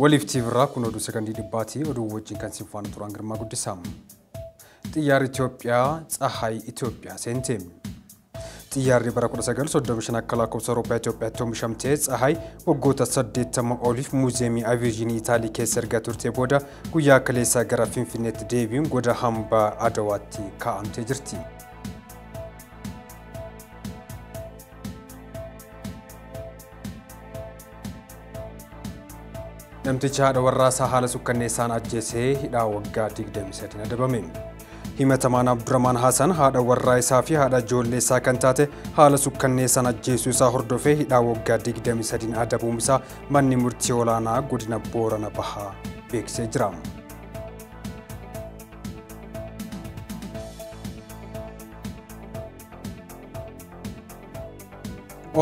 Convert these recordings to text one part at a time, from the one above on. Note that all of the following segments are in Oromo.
Waliif tiivirraa kun oduu sekondii dhibbaatii oduu wajjin kan siin faana turan Girmaa Guddisaa. Xiyyaarri Itoophiyaa Tsahaay Itoophiyaa seente. Xiyyaarri bara 1935 akka lakkoofsa Awurooppaa Itoophiyaatti oomishamte Tsahaay waggoota 80 oliif muuziyeemii Aviyeeshinii Itaalii keessa erga turte booda guyyaa kaleessaa gara Finfinneetti deebi'uun goda hambaa Adawaatti kaa'amtee jirti. Namtichi haadha warraasaa haala sukkanneessaan ajjeesee hidhaa waggaa 23 adabame. Himatamaan Abdurrahman Hassan haadha warraa isaa fi haadha ijoollee isaa kan taate haala sukkanneessaan ajjeesuu isaa hordofee hidhaa waggaa 23 adabuun isaa manni murtii olaanaa godina Boorana Bahaa beeksisee jira.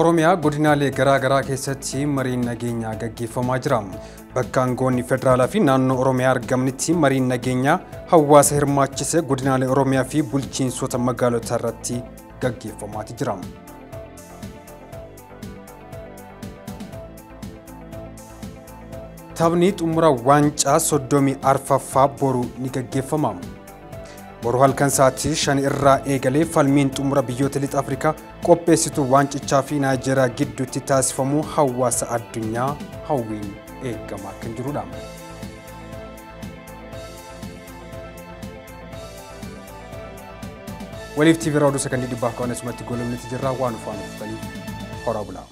Oromiyaa godinaalee garaa garaa keessatti mariin nageenyaa gaggeeffamaa jira. Bakka aangoonni federaalaa fi naannoo Oromiyaa argamanitti mariin nageenyaa hawaasa hirmaachise godinaalee Oromiyaa fi bulchiinsota magaalotaa irratti gaggeeffamaa jira. Taphni xumura waancaa 34ffaa boru ni gaggeeffama. Boru halkan sa'aatii 5 irraa eegalee falmiin xumura biyyoota lixa Afrikaa qopheessitu waancichaa fi Naayijeeriyaa gidduutti taasifamu hawaasa addunyaa hawwiin eegamaa kan jirudha. Waliif tiiviirraa oduu sekondii dhibbaaf qaban asumatti goolabnetti jirra waan ufaan uffutaniif horaa bulaa.